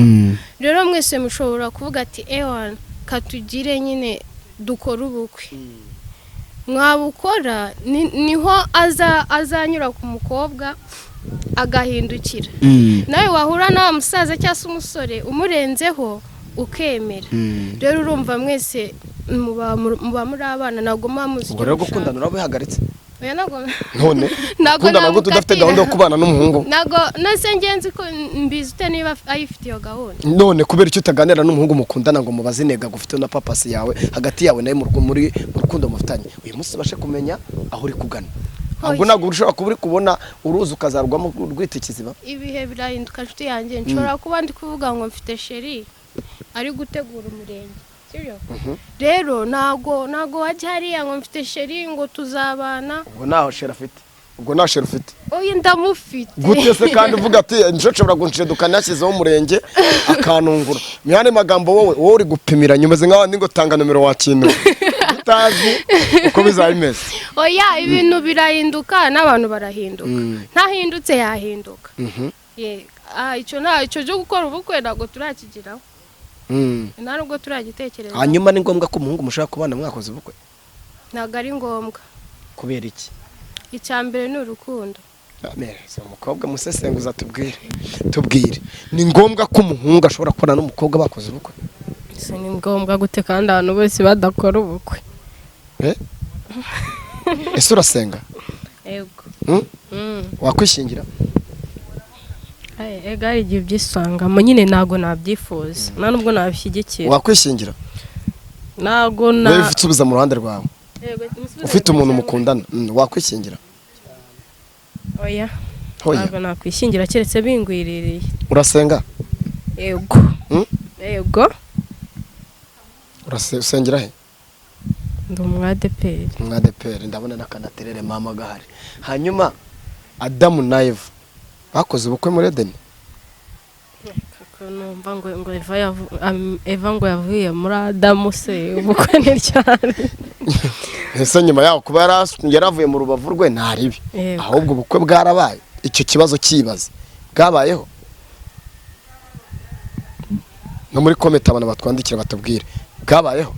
Rero mwese mushobora kuvuga ati ewana katugire nyine dukore ubukwe. Mwabukora, niho azanyura ku mukobwa agahindukira. Nawe wahura na wa musaza cyangwa se umusore umurenzeho ukemera. Rero urumva mwese muba muri abana, ntabwo muba muzi Ubwo icyo rero mushaka. gukundana urabihagaritse? Oya, ntabwo. None Ntabwo gukundana gute udafite namukatira. gahunda yo kubana n'umuhungu? Ntabwo nase ngenzi ko mbizi ute niba ayifite iyo gahunda? None kubera icyo utaganira n'umuhungu mukundana ngo mubaze intego agufite na purpose yawe hagati yawe nawe muri mu rukundo mufitanye uyu munsi, ubashe kumenya aho uri kugana? Ahubwo Oya. ntabwo ushobora kuba uri kubona uruzi ukazarwamo rwita ikiziba. Ibihe birahinduka, nshuti yanjye. Nshobora kuba ndi kuvuga ngo mfite chéri ari gutegura umurenge, sibyo? Rero ntabwo wajya hariya ngo mfite chéri ngo tuzabana. Ubwo ntaho chéri afite, ubwo nta chéri ufite? Oya, ndamufite. Gute se kandi uvuga ati nshobora gunshiduka nashyizeho umurenge akanungura? Mu yandi magambo wowe uri gupimira nyuma, umeze nk'abandi ngo tanga nomero wa kintu utazi uko bizaba bimeze. Oya, ibintu birahinduka n'abantu barahinduka. Ntahindutse yahinduka. Ye, icyo nta icyo cyo gukora ubukwe ntabwo turakigeraho, nta nubwo turagitekereza. Hanyuma ni ngombwa ko umuhungu mushaka kubana mwakoze ubukwe? Ntabwo ari ngombwa. Kubera iki? Icya mbere ni urukundo. Si umukobwa musesenguza, tubwire, tubwire, ni ngombwa ko umuhungu ashobora kubana n'umukobwa bakoze ubukwe? Si ni ngombwa gute kandi abantu bose badakora ubukwe? Eh? Ese urasenga? Yego. Hmm? Mm. Wakwishingira? Ay, ega hari igihe ubyisangamo nyine. Ntabwo nabyifuza, nta nubwo nabishyigikira. Wakwishingira? Ntabwo na Wowe usubiza mu ruhande rwawe. Yego, musubize. Ufite umuntu mukundana, wakwishingira? Oya. Hoya? Ntabwo nakwishingira keretse bingwiririye. Urasenga? Yego. Hmm? Yego. Usengera he? Ndi umwadeperi. Umwadeperi, ndabona n'akanaterere mama gahari. Hanyuma Adamu na Eva bakoze ubukwe muri Edeni? Kuko numva ngo Eva ngo yavuye muri Adamu, se ubukwe ni ryari? Ese nyuma yaho kuba yaravuye mu rubavu rwe nta ribi? Yego. Ahubwo ubukwe bwarabaye? Icyo kibazo kibaze, bwabayeho? No muri comment abantu batwandikira batubwire, bwabayeho?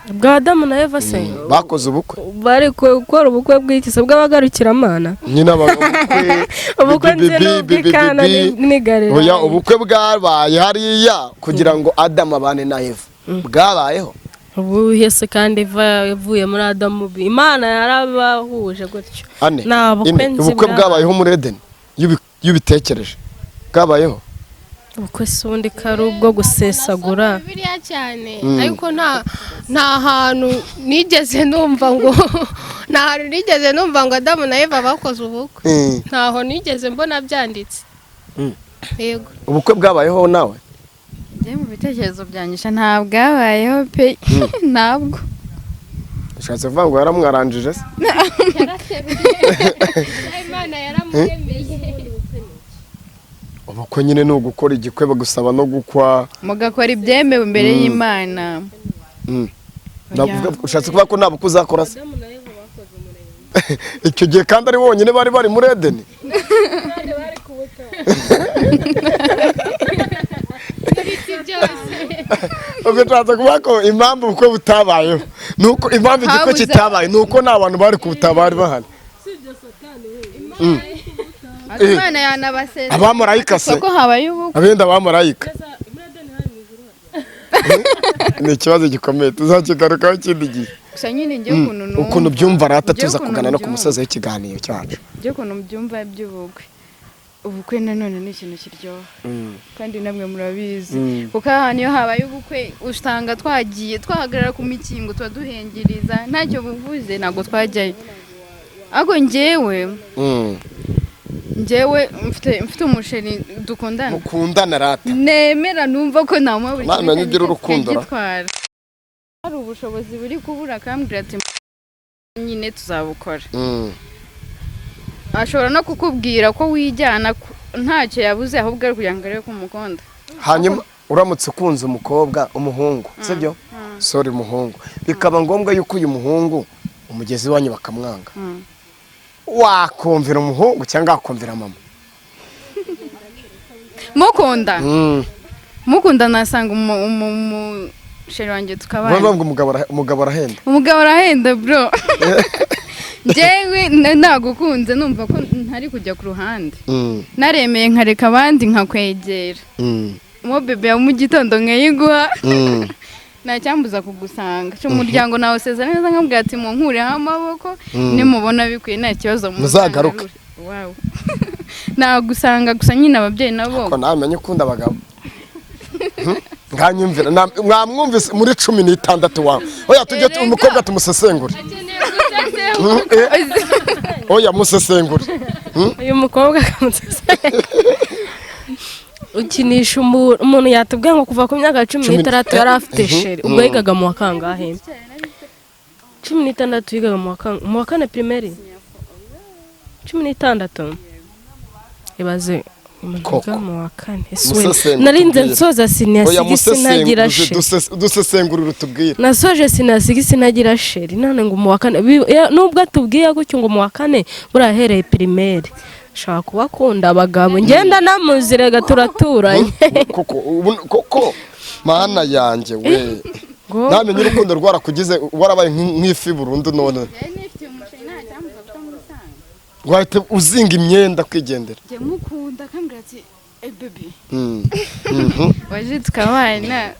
Bwa Adamu na Eva se? Bakoze ubukwe. Bari gukora ubukwe bw'iki se, bw'abagarukiramana? Nyine ubukwe. Ubukwe nzi ni ubw'Ikana n'i Galilaya. Oya, ubukwe bwabaye hariya kugira ngo Adamu abane na Eva, bwabayeho? Ubuhe se kandi Eva yavuye muri Adamu? Imana yarabahuje gutyo. Ane Nta bukwe ine nzi ubukwe bwabaye. Bwabayeho muri Edeni? Iyo ubitekereje, bwabayeho? Ubukwe si ubundi ko ari ubwo gusesagura. Bibiliya cyane, ariko nta hantu nigeze numva ngo nta hantu nigeze numva ngo Adamu na Eva bakoze ubukwe. Ntaho nigeze mbona byanditse. Yego. Ubukwe bwabayeho nawe? Njye mu bitekerezo byanjye ntabwo bwabayeho pe, ntabwo. Ushatse kuvuga ngo yaramwaranjije se? Imana yaramuremeye. Ubukwe nyine ni ugukora igikwe, bagusaba no gukwa. Mugakora ibyemewe imbere y'Imana. Navuga- Ushatse kuvuga ko nta bukwe uzakora se icyo gihe, kandi ari bonyine bari bari muri Edeni? Ibiti byose. Ubwo ushatse kuvuga ko impamvu ubukwe butabayeho ni uko impamvu igikwe kitabaye ni uko nta bantu bari kubutaha bari bahari. Imana yanabasezera. Abamarayika se? Ko habaye ubukwe. Abenda abamarayika ni ikibazo gikomeye, tuzakigarukaho ikindi gihe. Gusa nyine njye ukuntu numva, Ukuntu byumva rata, Njyewe tuza ukuntu kugana no ku mbyumva. musozi w'ikiganiro cyacu. Njye ukuntu mbyumva by'ubukwe, ubukwe nanone ni ikintu kiryoha, kandi namwe murabizi, kuko ahantu iyo habaye ubukwe usanga twagiye twahagarara ku mikingo, tuba duhengereza ntacyo buvuze, ntabwo twajyayo. Ariko njyewe mfite umusheri dukundana, Mukundana rata. nemera, numva ko namuha buri Namenye kimwe ugira urukundo ra. nkagitwara. Hari ubushobozi buri kubura, akambwira ati nyine tuzabukora. Ashobora no kukubwira ko wijyana ntacyo yabuze, ahubwo ari kugira ngo arebe ko umukunda. Hanyuma uramutse ukunze umukobwa, umuhungu, sibyo, sorry, umuhungu, bikaba ngombwa yuko uyu muhungu umugezi wanyu bakamwanga, wakumvira umuhungu cyangwa wakumvira mama? Mukunda, mukunda nasanga umusheri wanjye tukabana. Bavuga ngo umugabo arahenda. Umugabo arahenda bro. Njyewe nagukunze numva ko ntari kujya ku ruhande, naremeye nkareka abandi nkakwegera, mo bebe ya mu gitondo nkayiguha, nta cyambuza kugusanga. Cyo umuryango nawe usezera neza, nkabwira ati munkureho amaboko, nimubona bikwiye nta kibazo. Muzagaruke. Wow. Nagusanga gusa nyine ababyeyi nabo. Ko nawe menye ukunda abagabo. Nganyumvira mwamwumvise muri 16 wawe. Oya, tujye umukobwa tumusesengure. Oya, musesengure. Uyu mukobwa akamutse ukinisha umuntu yatubwiye ngo kuva ku myaka cumi Cumi n'itandatu yari afite sheri. Ubwo yigaga mu wa kangahe? 16 yigaga mu wa kane primaire, 16. Ibaze umuntu Koko. wiga mu wa kane. Ese we, Musesengure narinze tubwire. nsoza senior Oya, six ntagira musesengure, sheri. dusesengurire utubwire. Nasoje senior six ntagira sheri, none ngo mu wa kane. Nubwo atubwiye gutyo ngo mu wa kane, buriya ahereye primaire ashobora kuba akunda abagabo. Ngenda namuzirega, turaturanye. Koko koko, mana yanjye we! Ngo Namenye urukundo rwarakugize, warabaye nk'ifi burundu none. Wahita uzinga imyenda kwigendera. Njye mukunda akambwira ati eh baby, waje tukabana,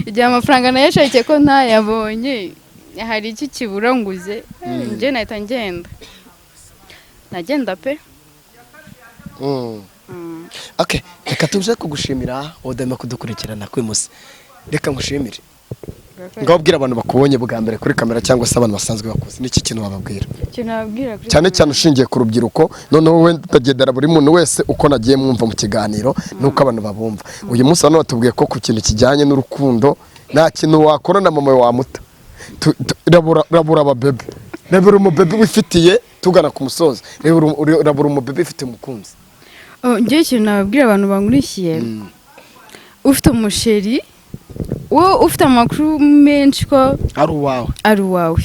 igihe amafaranga nayashakiye ko ntayabonye, hari iki kibura nguze, njye nahita ngenda, nagenda pe. Okay, reka tuze kugushimira udema kudukurikirana kuri musi. Reka ngushimire. Ngaho ubwira abantu bakubonye bwa mbere kuri kamera cyangwa se abantu basanzwe bakuzi, niki kintu wababwira? Ikintu nababwira kuri Cyane cyane ushingiye ku rubyiruko. Noneho wowe ndagendera buri muntu wese uko nagiye mwumva mu kiganiro nuko abantu babumva uyu munsi. Hano batubwiye ko ku kintu kijyanye n'urukundo nta kintu wakora na mama wamuta. Rabura ababebe, rabura umubebe wifitiye, tugana ku musozo, rabura umubebe ufite umukunzi. Oh, njyewe ikintu nababwira abantu bankurikiye, ufite umusheri, wowe ufite amakuru menshi ko ari uwawe, ari uwawe,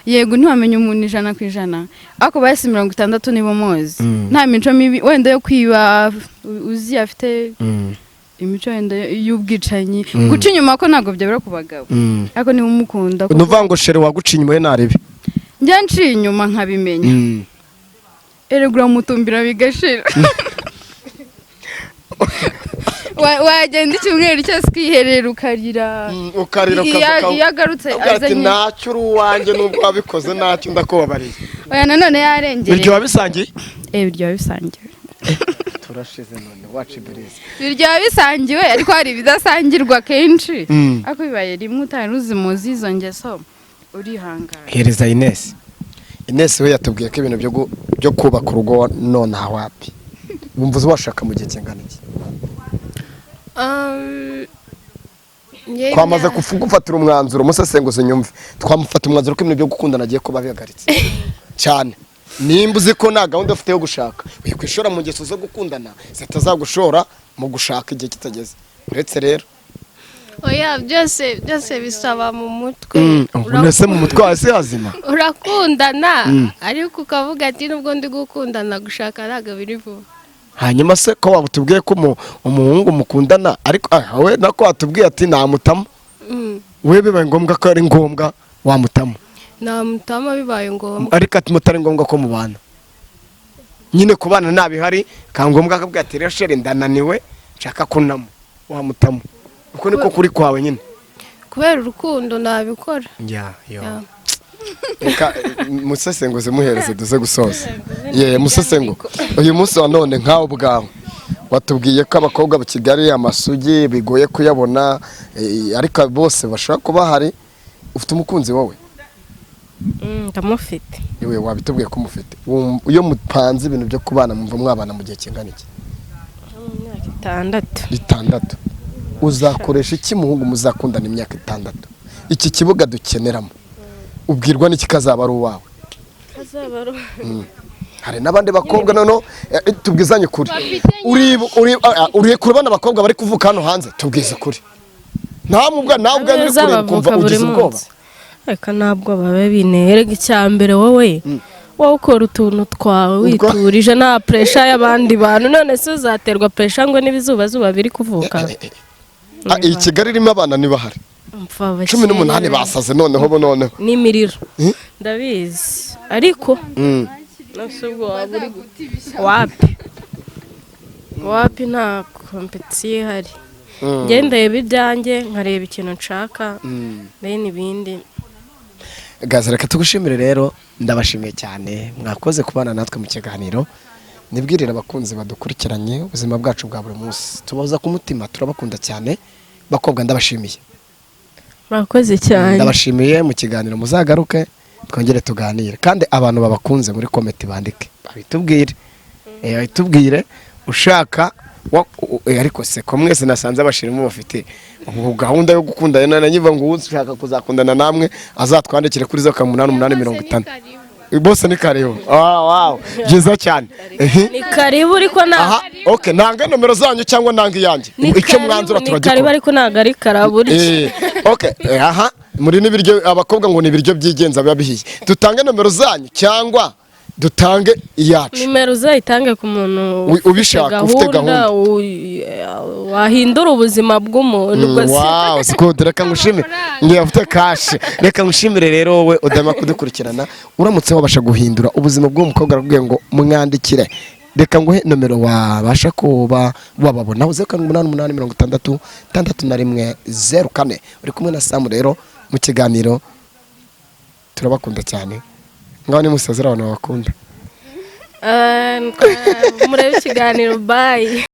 yego ntiwamenya umuntu 100%, ariko basi 60 niba muzi nta mico mibi wenda yo kwiba, uzi afite imico wenda y'ubwicanyi, guca inyuma ko ntabwo byabura ku bagabo, ariko niba umukunda Ni ukuvuga ngo sheri waguca inyuma ye ntarebe? Njya nciye inyuma nkabimenya, erega uramutumbira bigashira. Wagenda icyumweru cyose ukiherera ukarira. Ukarira. Iyo agarutse Ukavuga ati azanye ntacyo uri uwanjye, nubwo wabikoze ntacyo, ndakubabariye. Oya, nanone yarengeye. Biryoha bisangiye. Eh, biryoha bisangiwe. Turashize none wacu iberize. Biryoha bisangiwe, ariko hari ibidasangirwa kenshi. Mm. Ariko bibaye rimwe utari uzi muzi izo ngeso, urihangana. Hereza Ines. Ines we yatubwiye ko ibintu byo kubaka urugo nonaha wapi. Wumva uzi washaka mu gihe kingana iki? Njye Twamaze gufatira umwanzuro, musesenguzi nyumve, twamufata umwanzuro ko ibintu byo gukundana agiye kuba bihagaritse cyane. Nimba uzi ko nta gahunda ufite yo gushaka, wikwishora mu ngeso zo gukundana zitazagushora mu gushaka igihe kitageze. Uretse rero Oya, byose byose bisaba mu mutwe. Mbese mu mutwe wawe si hazima? Urakundana ariko ukavuga ati nubwo ndi gukundana, gushaka ntabwo biri vuba. Hanyuma se ko waba ko umuhungu mukundana, ariko we nako watubwiye ati namutamo, we bibaye ngombwa ko ari ngombwa wamutamo? Namutama bibaye ngombwa. Ariko ati mutari ngombwa ko mubana nyine, kubana ntabihari, ka ngombwa akabwira ati rero chéri, ndananiwe, nshaka kunamo, wamutamo? Uko niko kuri kwawe nyine? Kubera urukundo nabikora. Ya yo. Ya. Reka musesenguzi muhereze duze gusoza. Ye musesengu, uyu munsi wa none nkawe ubwawe watubwiye ko abakobwa mu Kigali amasugi bigoye kuyabona, ariko bose bashobora kuba bahari. Ufite umukunzi wowe? Ndamufite. Iwe wabitubwiye ko umufite. Iyo mupanze ibintu byo kubana, mwumva mwabana mu gihe kingana iki? Mu myaka 6. 6. Uzakoresha iki muhungu muzakundana imyaka 6? Iki kibuga dukeneramo, ubwirwa n'iki kazaba ari uwawe? Kazaba ari Hari n'abandi bakobwa noneho, tubwizanye ukuri. Bafite Uri kurabona abakobwa bari kuvuka hano hanze, tubwize ukuri, nta mubwa nawe ubwawe uri Abeza kureba ukumva bavuka buri ugize ubwoba. munsi, ariko ntabwo babe binteye. Erega icya mbere wowe ukora utuntu twawe witurije, nta pressure y'abandi bantu. None se uzaterwa pressure ngo n'ibizubazuba biri kuvuka? Ah, iyi Kigali irimo abana ntibahari. Umva, 18 basaze noneho bo noneho. N'imiriro. Eh? Ndabizi, ariko nase ubwo waba uri wapi wapi, nta compétition ihari. Njye ndeba ibyanjye, nkareba ikintu nshaka, then ibindi. Gaza, reka tugushimire rero, ndabashimiye cyane, mwakoze kubana natwe mu kiganiro. Nibwirire abakunzi badukurikiranye ubuzima bwacu bwa buri munsi, tubahoza ku mutima, turabakunda cyane. Bakobwa, ndabashimiye. Murakoze cyane. Ndabashimiye mu kiganiro, muzagaruke twongere tuganire. Kandi abantu babakunze muri comment bandike babitubwire, babitubwire ushaka ariko se ko mwese nasanze abashirimu bafite ubu gahunda yo gukundana, nanyiva ngo ushaka kuzakundana namwe azatwandikire kuri 078850. Bose ni karibu. Ah, wow, byiza cyane. Ni karibu ariko nta Aha, okay, nanga nomero zanyu cyangwa nanga iyanjye? Ni Icyo karibu, mwanzura ni karibu turagikora. Ariko ntabwo ari karaburi. Okay, aha muri n'ibiryo abakobwa ngo ni ibiryo byigenza biba bihiye. Dutange nomero zanyu cyangwa dutange iyacu? Nimero uzayitange ku muntu Ubishaka, ufite gahunda. Wahindura ubuzima bw'umuntu ubwo se. Wow, good. Reka ngushimire, ngiye afite cash. Reka ngushimire rero wowe udama kudukurikirana. Uramutse wabasha guhindura ubuzima bw'uwo mukobwa, arakubwiye ngo mwandikire. Reka nguhe nomero wabasha kuba wababona: 0788 60 61 04. Uri kumwe na Samu rero mu kiganiro. Turabakunda cyane. Ngaho nimusazira abantu babakunda. Murebe ikiganiro, bye.